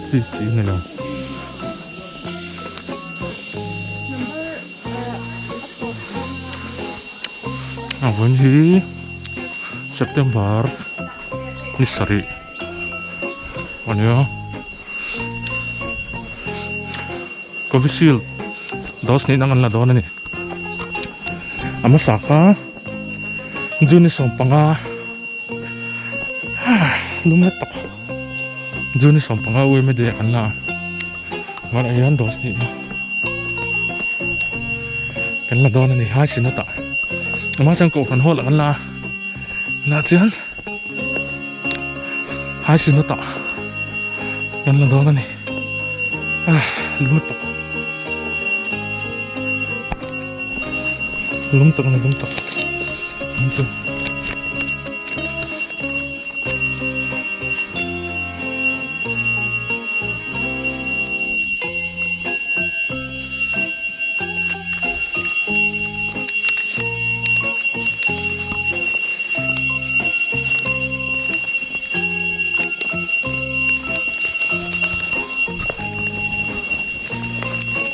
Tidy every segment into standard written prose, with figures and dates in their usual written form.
CC ni lo. A vawiin hi September ni sarih a nia Covishield dose nih dang an la dawn a ni a hmasa kha June ni 15 lum let tak June ni 15 UMA day ah kan la a tunah hian dose nih na. Kan la dawn a ni hai sin atah amah chuan kohhran hall ah kan la a tunah chuan hai sin atah kan la dawn a ni ah lung tak lung tak a ni lung tak chu.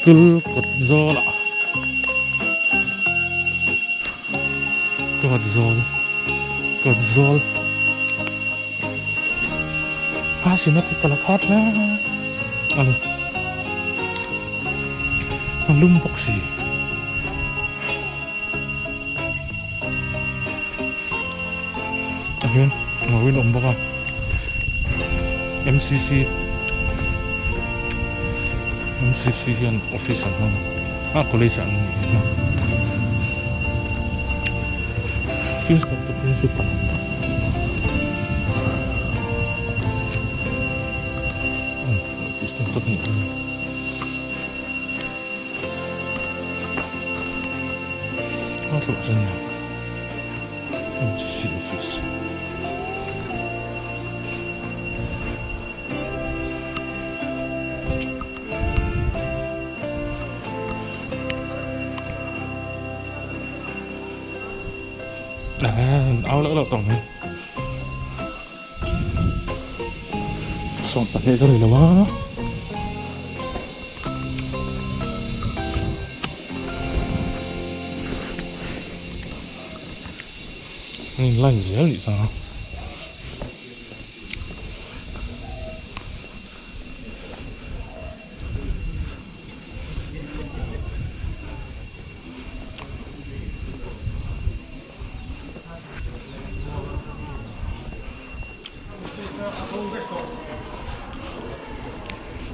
School kawt zawlah kawt zawl kawt zawl a sin a ti kal a khat hle a ni a lum bawk si ah hian ngawin a awm bawk a M_C_C M_C_C hian office an hmang a college ah an hmang office of the principal. Au lỡ lỡ tòng này 12 ka ri lo a an in line zel nih chuan a.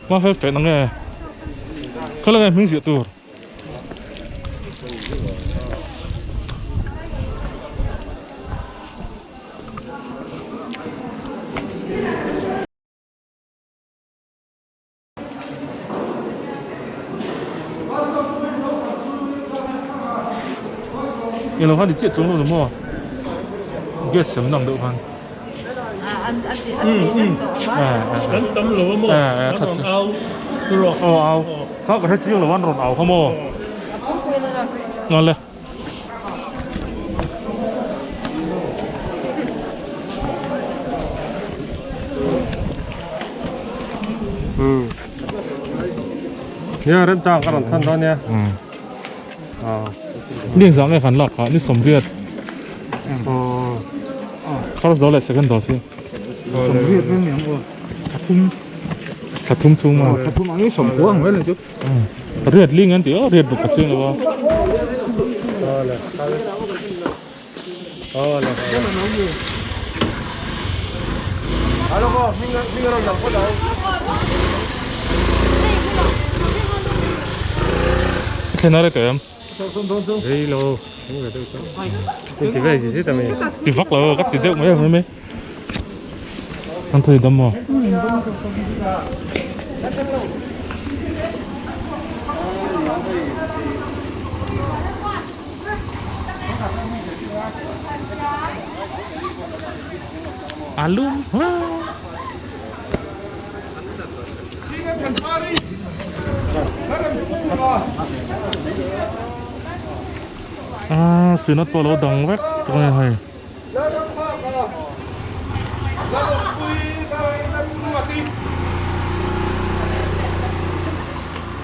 Hma fel feh nang e khaw lai hming ziah tur. Eng lo khan i chiah chuang lo lo maw gas sem nang deuh khan Kan tam lo a maw an rawn au rawh aw au kha ka hre chiang lo an rawn au kha maw ngale. Nia rem chang ka rawn than dawn nia. Ni engzah nge kan lak kha ni 80. First dose leh second dose hi. 80 vel ni ang aw. Thla thum. Thla thum chhung maw? Thla thum ang ni 90 ang vel ni chu. Riat ling an ti a, riat bawk ka chiang lo a. Thlen a rei tawh em? Ti vak lo, ka ti deuh mai ang mai. An thei dam maw? A lum a synod pawh a lo dang vek tawh a ni hei.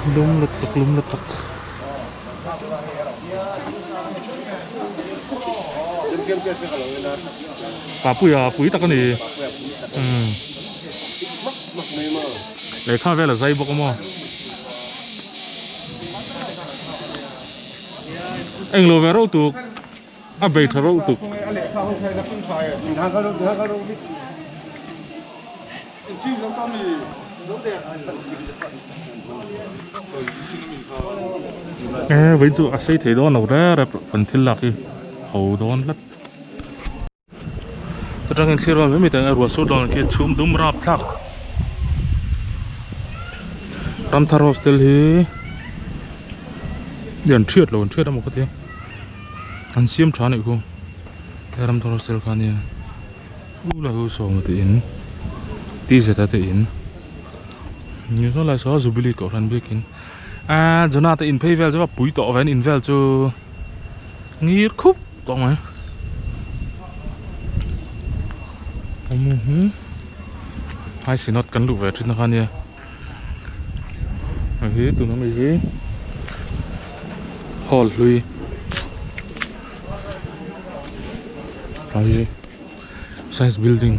Lum lutuk lum lutuk. Papuia pui tak a ni. Umm. Lehkha vel a zai bawk a maw. Englo ve reuh tuk. A bei tha reuh tuk. E vawiin chu a sei thei dawn lo rep rep kan thil lak hi ho dawn tlat. Chutangin thlir rual mai mai teh ang ruah sur dawn khi chhum dum rap thlak. Ramthar hostel hi an thiat lo an thiat emaw ka tia an siam tha anih khu he Ramthar hostel kha ania u la hu sawma te in t z a te in ni saw lai saw jubilee kohhran biakin ahh Jonah te in phei vel chu a pui tawh ve an in vel chu ngir khup tawh mai high synod kan luh ve thin kha ania hei hi tuna mi hi hall hlui tlai hi science building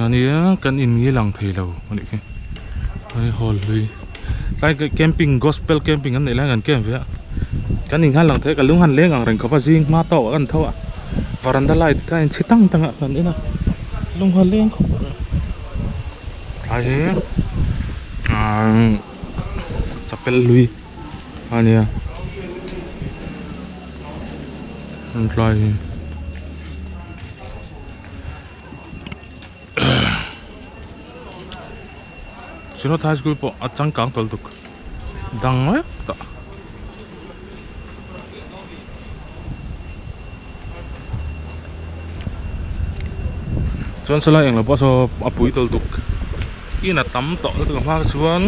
ania kan in nge lang thei lo a nih khi hei hall hlui tlai camping gospel camping an neih lai kan camp ve a kan in khan lang thei a ka lung han leng ang reng khawp a zing hma tawk ah kan tho a varanda light kha a inchhi tang tang a kan en a lung han leng khawp tlai hi ahh chapel hlui a nia tlai hi. Synod High School pawh a changkang tawlh tuk dang vek tawh. Chuan sawlai englo pawh saw a pui tawlh tuk in a tam tawh lutuk a hma chuan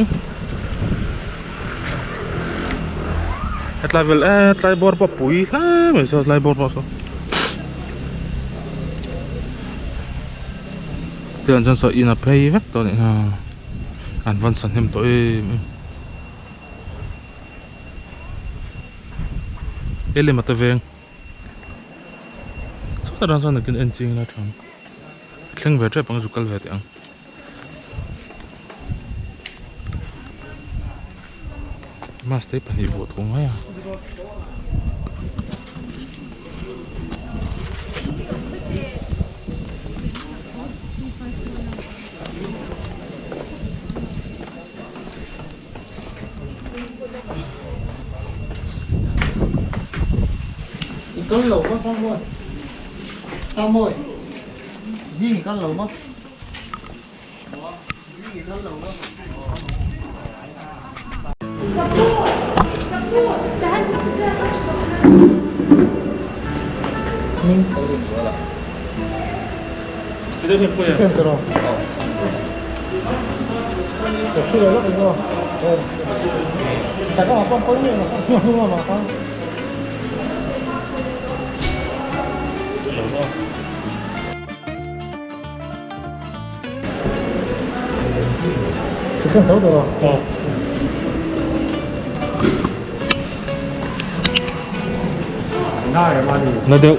hetlai vel eh tlai bawr pawh a pui hle mai saw tlai bawr pawh saw. Tiang chuan saw in a phei vek tawh a nih kha an van sa hnem tawh em em helem a te veng chutah atang chuan nakin en ching ila tha ang thleng ve tep ang zu kal ve teh ang. Mask te pahnih vuah tawh mai a. I kal lo maw Samuel? Samuel, zing i kal lo maw? Na deuh.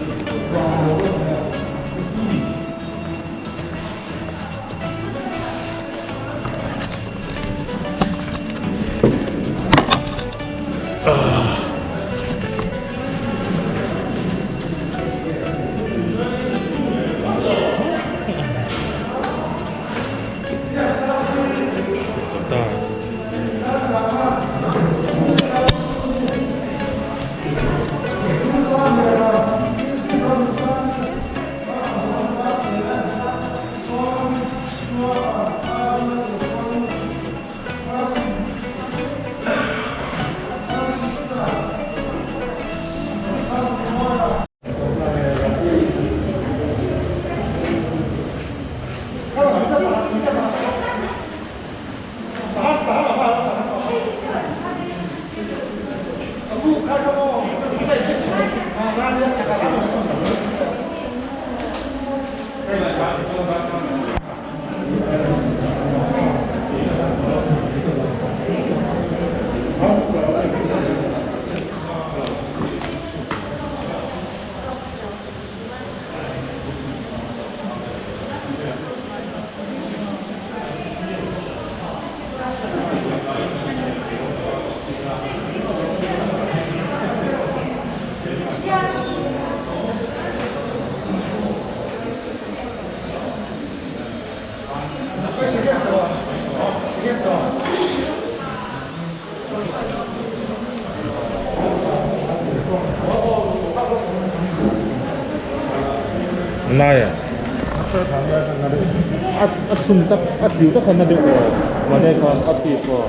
Nai a. A chhun tak a chiu tak khan na deuh aw mahni khan a thip aw.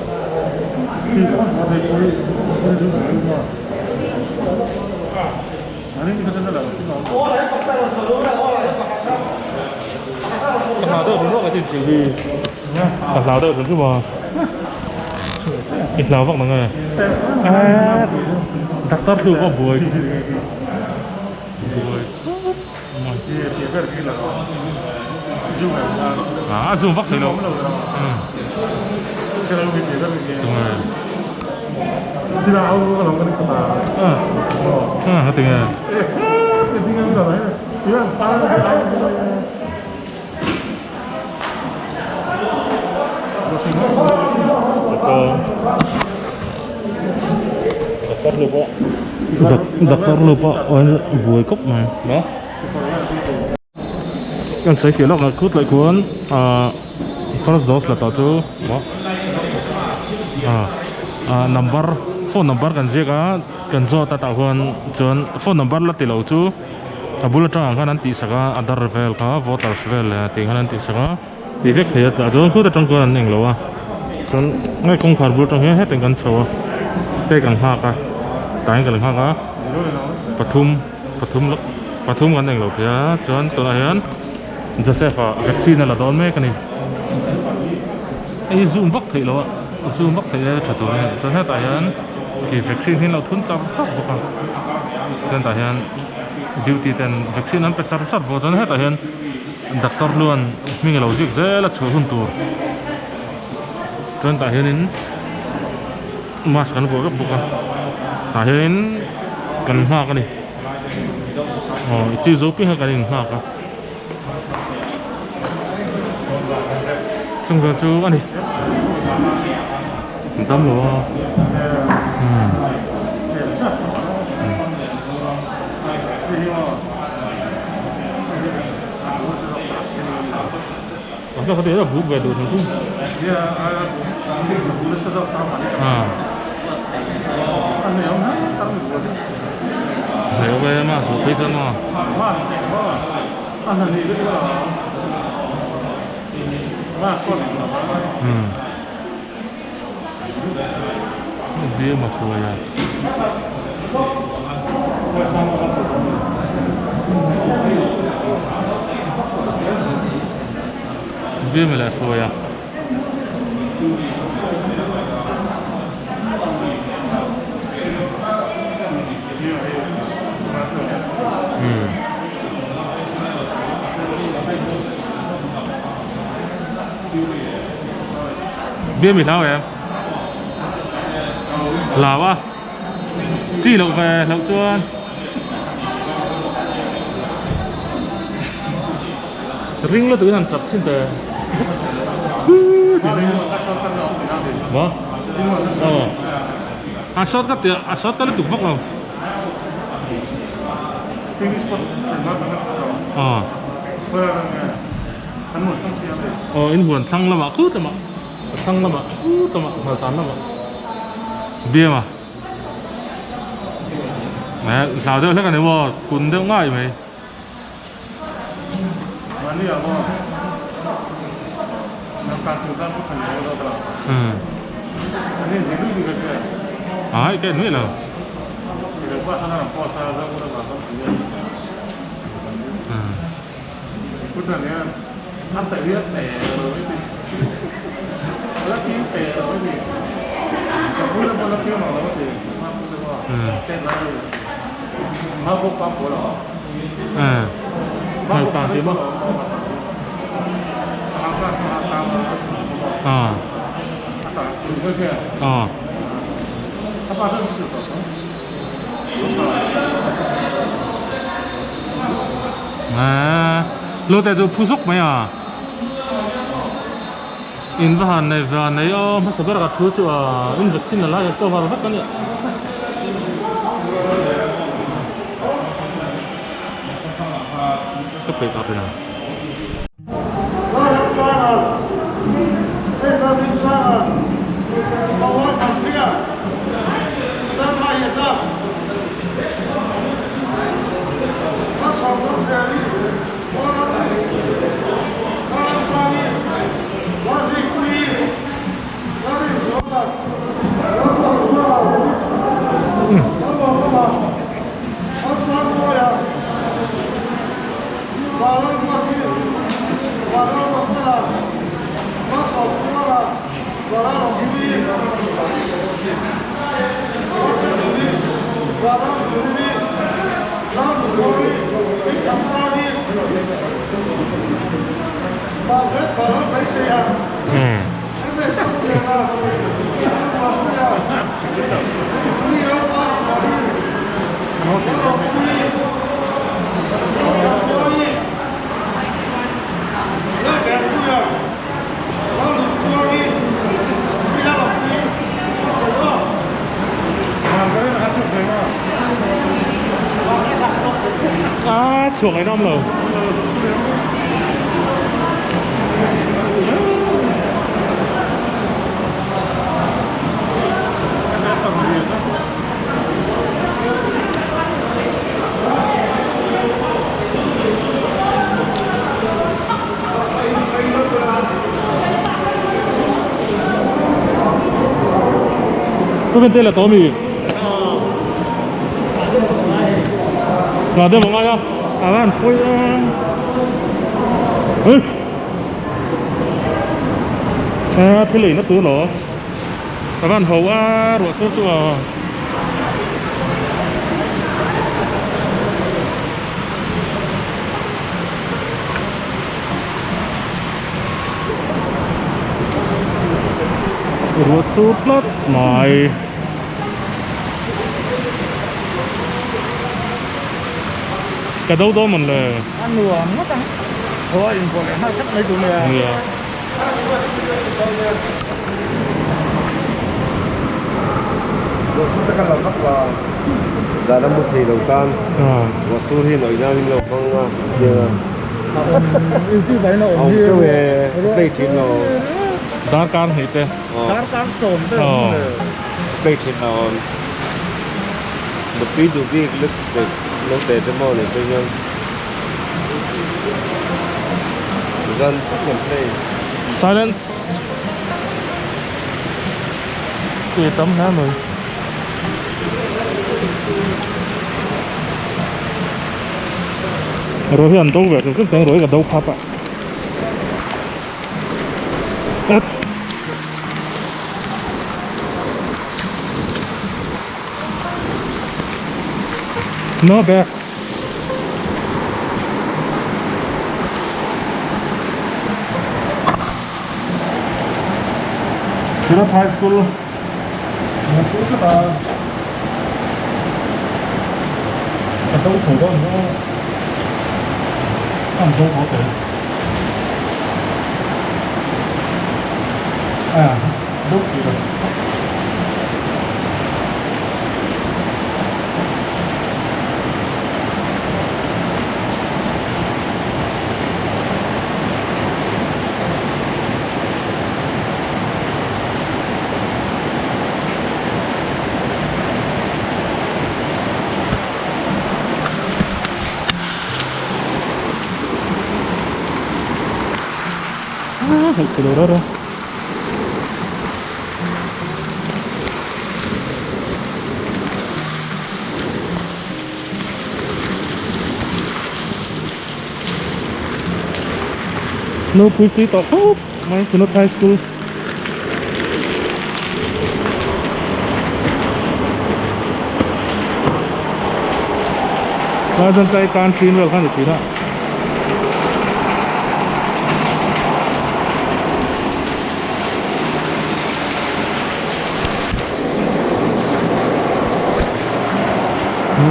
Ka hlau deuh rum rum a chin chiu hi. Ka hlau deuh rum rum a. I hlau vak nang e. Doctor hlu pawh buai. Buai khawp mai. A zoom vak thei lo. Tinge. Doctor lu pawh buai khawp mai maw kan sawi fiah lawk a khut leh khuan ahh first dose la tawh chu maw ah ah number phone number kan ziak a kan zawt a tah khuan chuan phone number la ti lo chu. A bul atangah khan an tihsak a Aadhaar vel kha voters vel leh tih khan an tihsak a tih vek thei a tah chuan khut atang chuan an englo a chuan nge kawngkhar bul atang hian hetah kan chho a pek an nghak a tlai kan nghak a pathum pathum lawk pathum kan englo thei a chuan tunah hian Joseph ah vaccine a la dawn mek a ni hei hi zoom vak theih loh a zoom vak theih e tha tur a ni chuan hetah hian ih vaccine hi an lo thun char char bawk a chuan tah hian duty ten vaccine an pe char char bawk a chuan hetah hian doctor luan hming a lo ziak zel a chhuah hun tur chuan tah hianin mask an vuah vek bawk a tah hianin kan nghak a ni aw chi zo piang kha kan innghak a. Chung vel chu a ni an tam lo a umm Biam leh hruai a. Bia mi hlau em? Hlau a. Chi loh ve hlauh chuan. Ring lutuk in an tap thin te. Maw? Aw. A short ka tia, a short ka lutuk vak lo. Aw. Aw in huan thlang lamah khut lamah a thlang lamah khut lamah hmar tan lamah biam a eh hlau deuh hlek a ni maw kun deuh ngai mai. Ai cái nữa là Lute chu phu zuk mai a in va han nei va nei aw hmasa ber ka thu chu a in vaccine la lai a cover vek a nia. Ka peih tawh ṭhin a. A chhuak in awm lo. Tôi bên tên là Tommy. Là đây mọi người không? À bạn, ôi. Ừ. À, thế này nó tứ nó. À bạn hầu à, ruột sốt sốt à. Ruah sur tlat mai. Ka do dawn mawn le. A nuam ngawt ang. Haw a inpawh leh nghal khat mai tur mai a. Nia. Ruah sur te kha lo vak la. Zan a mu thei lo tan. Ruah sur hi nawih nan in lo hmang a tiang a. A awm inti vaina awm hi. A awm teuh e. Ka play thin lo. Darkar hnih te. Darkar sawm te awm le. Ka play thin lo. Nupui duh bik lutuk naute te maw nei phei hian zan tak an play. Silence. Tui tam hle mai. Ro hi an do ve hrim hrim chuan ro hi ka do khap a. No back. Surat High School. Ka do chho dawn maw? Ka han do haw tel. A do tih lo. Nopui si tawh khawp mai Synod High School. Lai chuan tlai tan thin vel kha a ni thin a.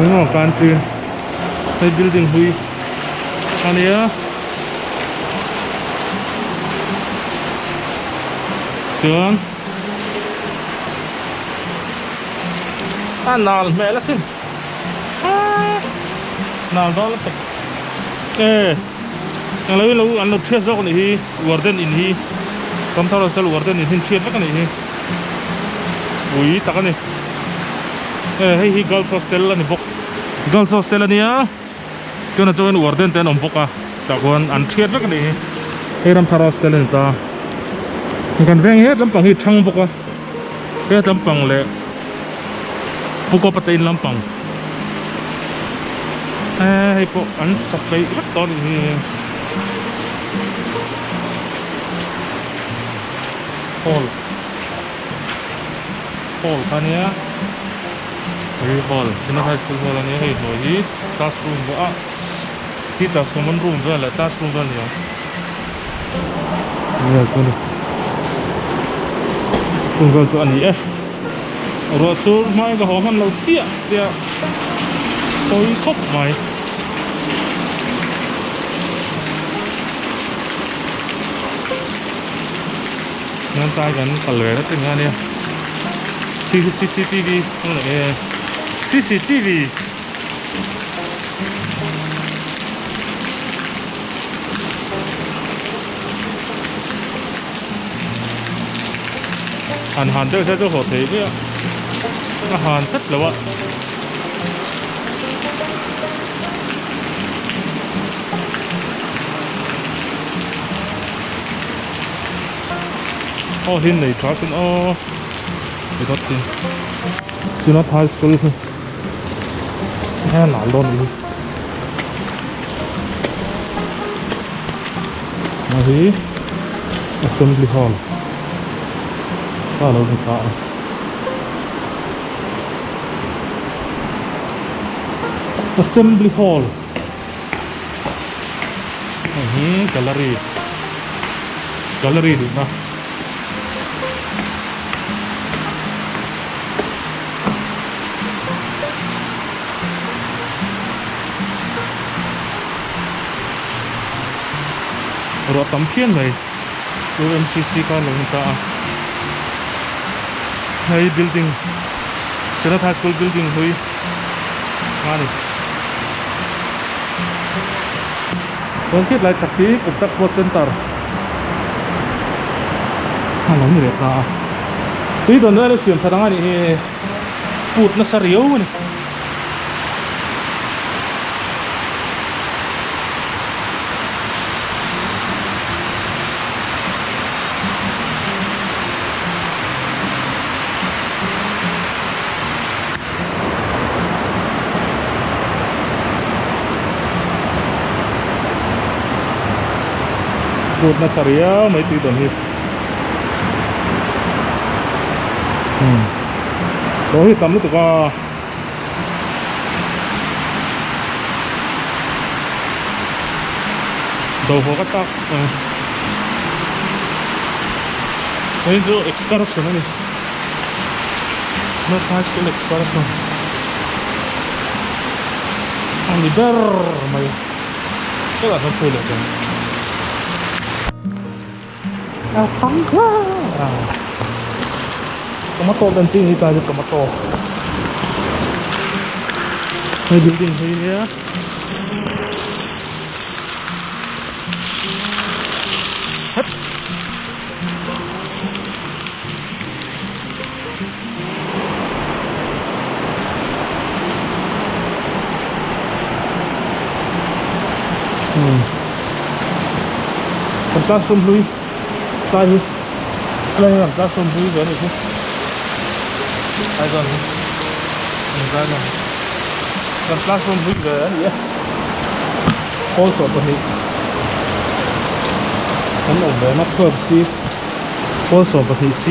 Maw country hei building hlui a nia chuan a nal hmel asin nal dawn lutuk e englo in lo an lo thiat zawk anih hi warden in hi Ramthar hostel warden in hi an thiat vek anih hi ui tak ani e hei hi girls hostel ani bawk girls hostel ania chuan ah chuan warden te an awm bawk a tah khuan an thiat vek anih hi hei Ramthar hostel ani ta kan veng het lampang hi thang bawk a het lampang leh Pukawpa te in lampang e hei pawh an sa peih vek tawh anih hi hall hall kha ania hei hall Synod High School hall ania hei hnuai hi classroom pawh a teachers common room vel leh classroom vel a ni ang. Chung vel chu a ni e. Ruah sur hmain ka haw hman lo chiah chiah. Pawi khawp mai. Nan tai kan kal ve na ting a nia. CCTV CCTV Han han deuh se chu haw thei mai a a han tlat lo a. Aw hi nei tha sin aw ti dawt tin Synod High School hi a nal dawn a ni hei hi Assembly Hall a lo ni ta a. Assembly Hall hei hi gallery gallery duhna ruah tam phian mai UMCC kha a lo ni ta a hei building Synod High School building hlui a ni. Chuan khit lai chhak hi Kuptak Sports Center a lo ni leh ta a. Tui dawn dawn a siam that ang a nih hi put nasa riau a ni. Put nasa riau mai tui dawn hi umm tawh hi tam lutuk a. Do haw ka chak hei chu excursion a ni North High School excursion a ni ber mai hetah sawn phei leh chuan a thang hle a tomato te an ching hi tlai chu tomato hei building hlui nia. Kan classroom hlui tlai hi tlai hi kan classroom hlui ve a nih chu tlai zawn hi tlai zawn hi kan classroom hlui ve a ni e hall 12 kan awm ve na 12 c hall 12 c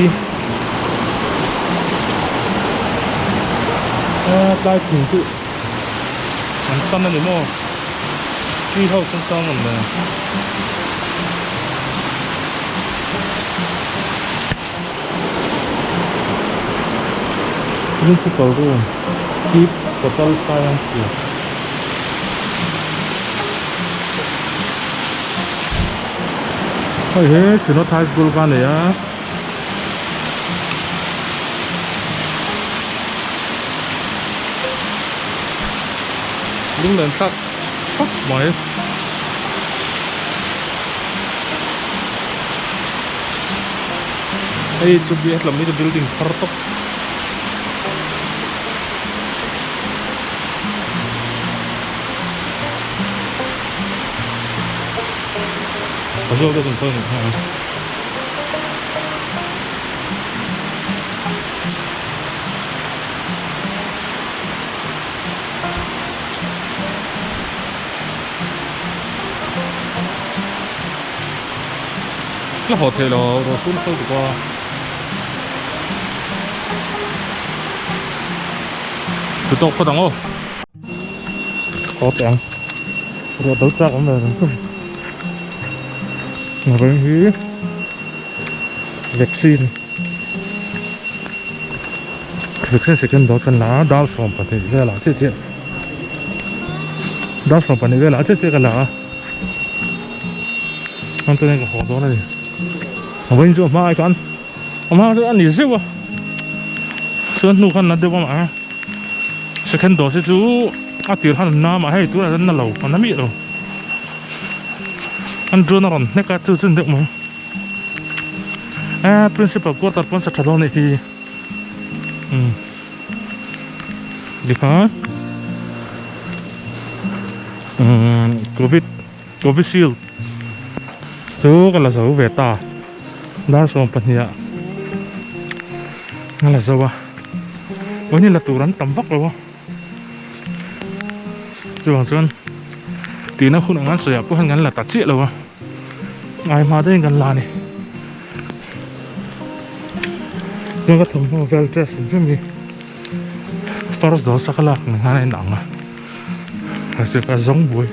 tlai thing chu an tan a ni maw tree house an sang awm le. Principal room keep total science tih hei hi Synod High School kha a nei a. Lunglen thlak khawp mai. Hei chu hetlam hi chu building thar tawp. A zawk deuh kan sawi nih kha. La haw theih lo ruah sum kal tuk a. Chu tawk phawt ang aw. Haw teh ang. Ruah do chak awm ve reng chu. Reng hi vaccine vaccine second dose an la a dar 12 velah chiah chiah. Dar 12 velah chiah chiah ka la a chuan tunah ka haw dawn a ni vawiin chu a hma ai khan a hma chu a ni zeuh a chuan hnu khan na deuh a mah a second dose hi chu a tir khan an na mah hei tunah chuan na lo a na miah lo an drone a rawn hnek a chu chu ni deuh mai eh principal quarter pawn sa tha dawn a nih hi umm. Tikha umm covid covishield chu ka la zo ve ta dar 12 ah ka la zo a vawiin la tur an tam vak lo a chuvang chuan tihna hun ang an sawi ah pawh hian kan la ta chiah lo a ngai hma deuhin kan la a ni. Chuan ka thawmhnaw vel dress hrim hrim hi first dose a ka lak ni khan a inang a mahse ka zawng buai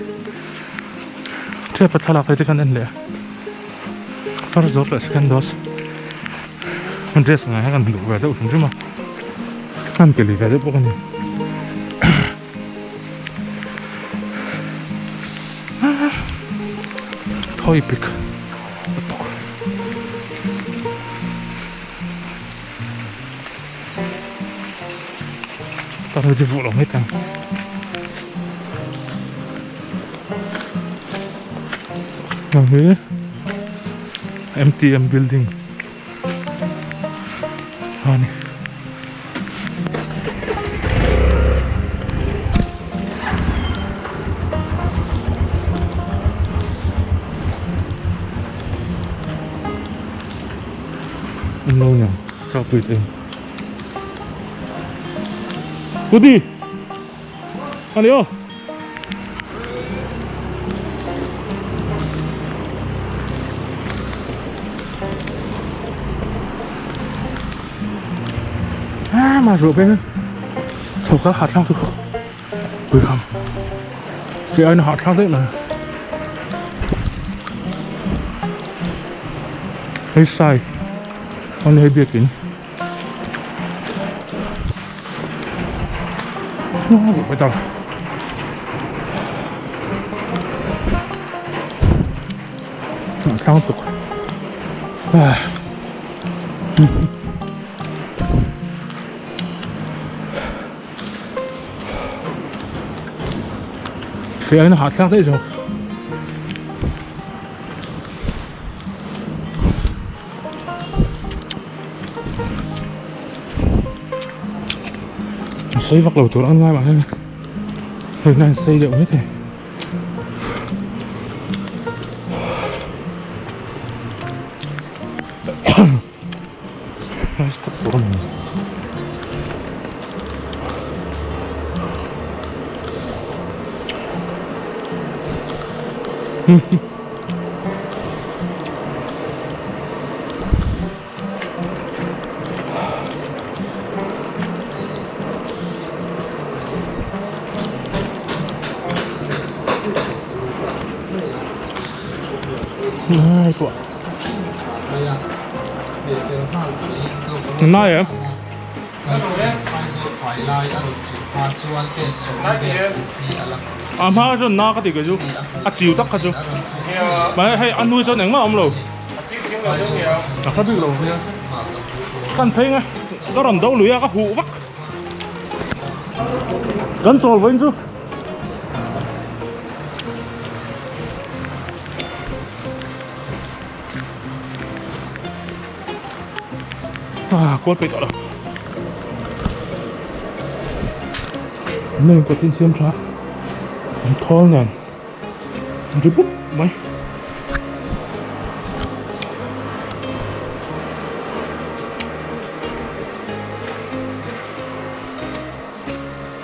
tep a thlalak hi te khan en leh a first dose leh second dose dress ngai kha kan duh ve deuh hrim hrim a an ke lui ve deuh bawk a ni. Thawi pik a tawk. Ta hơi vụ lòng hết thằng. Thằng hi MTM building. Ani. Ăn lâu nhỉ? Cho tuyệt đi. Cút đi. Ăn đi ô. À mà rượu bên Chầu các hạt thang thôi Ui không Xe anh hạt thang đấy mà Hơi sai Con hơi biệt kính Nó bị tao Thang tục À Feh in a hahthlak daih zawk. A sei vak lo tur an ngai mah hian hei hian sei deuh mai thei. Ai quá Nai em? A hma chuan na ka ti kei chu a chiu tak kha chu mahse hei a hnui chuan engmah a awm lo a hre bik lo kan phei nge ka rawn do lui a ka huh vak kan chawl vawiin chu. À, kual peih tawh lo. An lo inkawt in siam tha an thawl nen an ri bup mai.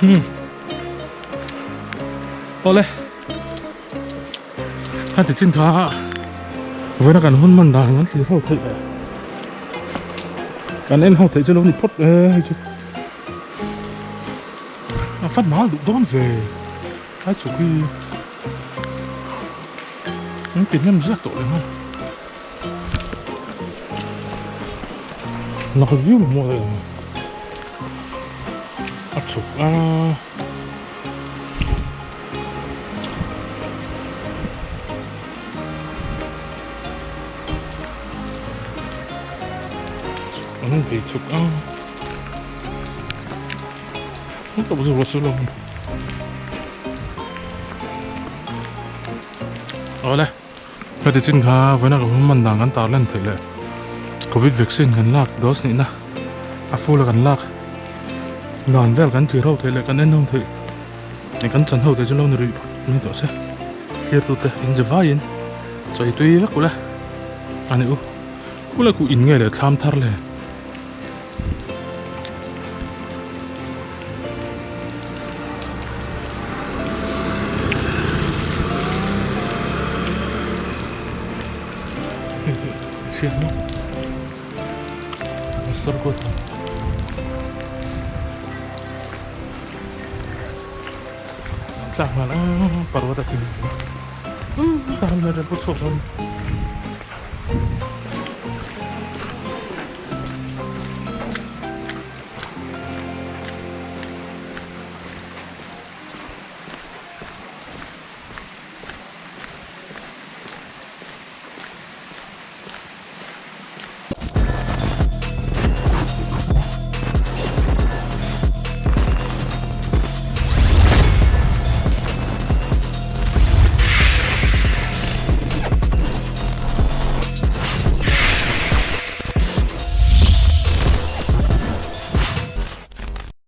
Hmm. Awle. A ti chin kha vawiin a kan hun hman dan kan thlir ho theih leh kan en ho theih chu lo ni phawt e hei chu a fan mal duh dawn ve ai chuk hi an ti hnem ziak tawh leh nghal lak viau maw a chuk a. An bei chuk ang. Ka bu chu lo. Awle. Heti chin kha vawiina ka hun man dan kan tar lan theih leh Covid vaccine kan lak dose nihna a full a kan lak dan vel kan tlir ho theih leh kan en ho theih eng kan chan ho theih chu lo ni rih phawt mai tawh se thlir tute in ze vaiin chawi tui vek ula a ni u ula khu in nge leh thlam thar le. Tlak nghal ang parvat a thing.